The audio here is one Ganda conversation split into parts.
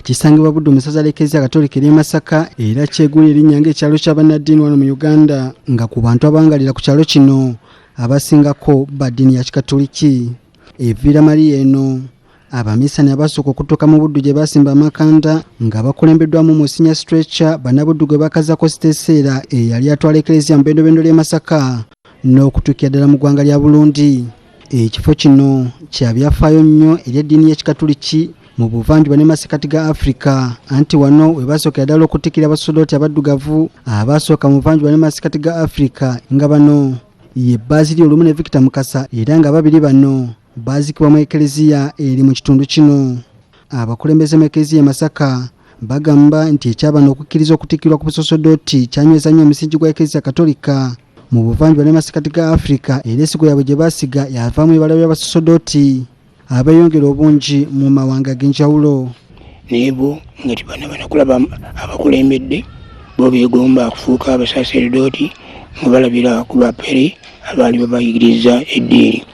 Ekisangibwa Buddu mu ssaza ly'Eklezia Katolika ery'e Masaka era kyegulira erinnya ng'ekyalo kya bannaddiini wano mu Uganda, nga ku bantu abangalira ku kyalo kino abasingako ba ddiini ya Kikatoliki. E Villa Maria eno abamisani abasooka okutuuka mu Buddu gye basimba amakanda nga bakulembeddwamu Monsignor Stretcher, bannabuddu gwe bakazaako Siteseera, eyali atwala Eklezia mu bendobendo ly'e Masaka n'okutuukira ddala mu ggwanga lya Burundi. Ekifo kino kya byafaayo nnyo eri eddiini y'Ekikatuliki mu buvanjuba ne masekati ga Afrika, anti wano we basookera ddala okutikkira abasosodooti abaddugavu abaasooka mu buvanjuba ne masekati ga Afrika, nga bano ye Baaziri Olumu ne Victor Mukasa, era nga babiri bano baazikibwa mu Eklezia eri mu kitundu kino. Abakulembeze mu Eklezia e Masaka bagamba nti ekyabano okukkiriza okutikkirwa ku busosodooti kyanyweza nnyo omusingi gwa Eklezia Katolika mu buvanjuba ne masekati ga Afrika, era ensigo yaabwe gye baasiga yavaamu ebibala by'abasosodooti abeeyongera obungi mu mawanga ag'enjawulo. Naye bo nga tebanaba nakulaba abakulembedde, bo beegomba kufuuka abasaseredooti nga balabira ku bapere abaali babayigiriza eddiini.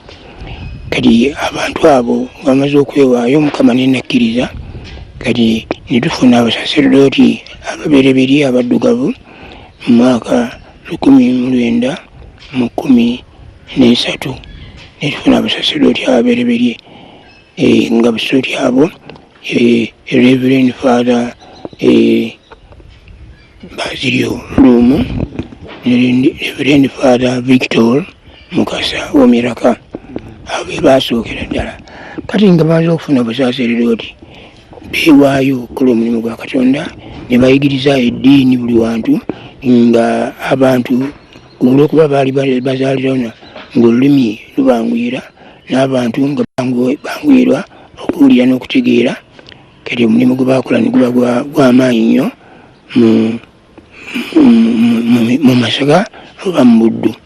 Kati abantu abo nga bamaze okwewaayo, Mukama nenakkiriza, kati netufuna abasaseredooti ababereberye abaddugavu mu mwaka 1913, netufuna abasaseredooti ababereberye nga abasaseredooti abo Reverend Father Basilio Lumu ne Reverend Father Victor Mukasa Omiraka, abo be basookera ddala. Kati nga bamaze okufuna obusaseredooti, beewaayo okukola omulimu gwa Katonda ne bayigiriza eddiini buli wantu, nga abantu olw'okuba baali bazaalirana ng'olulimi lubanguyira n'abantu nga banguyirwa okuwulira n'okutegeera. Kati omulimu gwe baakola ne guba gw'amaanyi nnyo mu Masaka oba mu Buddu.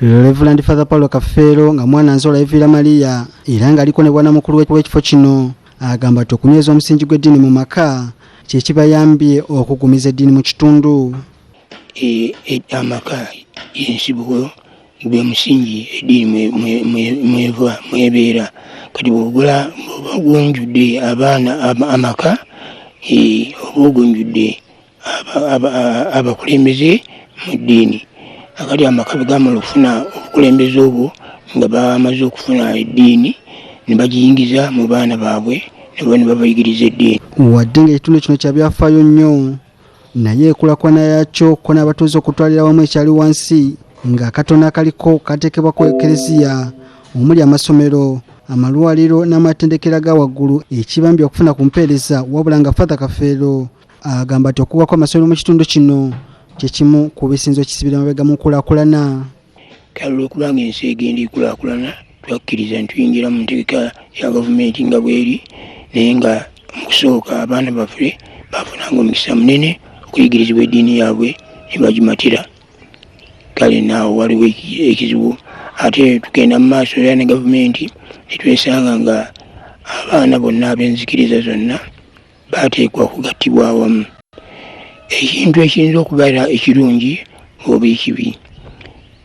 Reverend Father Paulo Kafeero, nga mwana nzola e Villa Maria era ng'aliko ne bwanamukulu w'ekifo kino, agamba nti okunyweza omusingi gw'eddiini mu maka kye kibayambye okugumiza eddiini mu kitundu. Amaka y'ensibuko, gwe musingi eddiini mweva mwebeera. Kati bw'ogola bw'oba ogunjudde abaana amaka, oba ogunjudde abakulembeze mu ddiini. Akati amaka bwe gamala okufuna obukulembeze obwo, nga bamaze okufuna eddiini ne bagiyingiza mu baana baabwe, nabo ne babayigiriza eddiini. Wadde ng'ekitundu kino kya byafaayo nnyo, naye enkulaakulana yaakyo ko n'abatuuze okutwalira wamu ekyali wansi, ng'akatono akaliko kateekebwako Ekereziya omuli amasomero, amalwaliro n'amatendekero aga waggulu, ekibambye okufuna ku mpeereza. Wabula nga Father Kafeero agamba nti okugwako amasomero mu kitundu kino kye kimu ku bisinzo ekisibira mabega mu nkulaakulana. Kale olwokubanga ensi egenda ekulaakulana, twakkiriza nti tuyingira mu ntegeka ya gavumenti nga bweri, naye nga mu kusooka abaana baffe bafunanga omukisa munene okuyigirizibwa eddiini yaabwe ne bagimatira. Kale naawo waliwo ekizibu, ate tugenda mu maaso era ne gavumenti netwesanga nga abaana bonna ab'enzikiriza zonna bateekwa okugattibwa awamu. Ekintu ekiyinza okubeera ekirungi oba ekibi,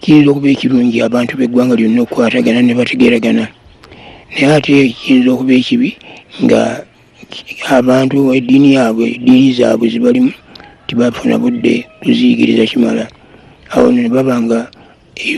kiyinza okuba ekirungi abantu b'eggwanga lyonna okukwatagana ne bategeeragana, naye ate kiyinza okuba ekibi nga abantu eddiini yaabwe, eddiini zaabwe zibalimu tebafuna budde kuziyigiriza kimala, awo ne baba nga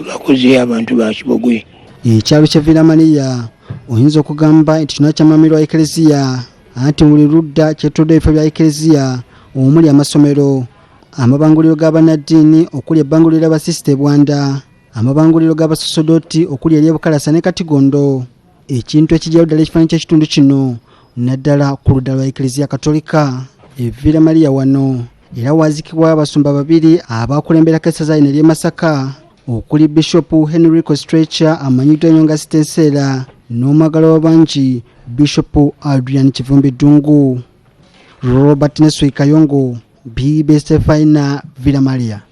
bakoze abantu ba kibogwe. Ekyalo kya Villa Maria oyinza okugamba nti kyonna kyamamirwa Ekereziya, anti buli ludda kyetolodde ebifo bya Ekereziya omuli amasomero, amabanguliro g'abannaddiini okuli ebbanguliro ly'abasisita e Bwanda, amabanguliro g'abasosodoti okuli ery'e Bukalasa ne Katigondo, ekintu ekijjayo ddala ekifaananyi ky'ekitundu kino naddala ku ludda lwa Ekereziya Katolika. E Villa Maria wano era waazikibwayo abasumba babiri abakulemberako essaza lino ery'e Masaka, okuli Bishop Henrico Stretcher amanyiddwa nnyo nga Sitenseera n'omwagalwa w'abangi Bishop Adrian Kivumbi Ddungu. Robert Nesui Kayongo, BBS Terefayina, Villa Maria.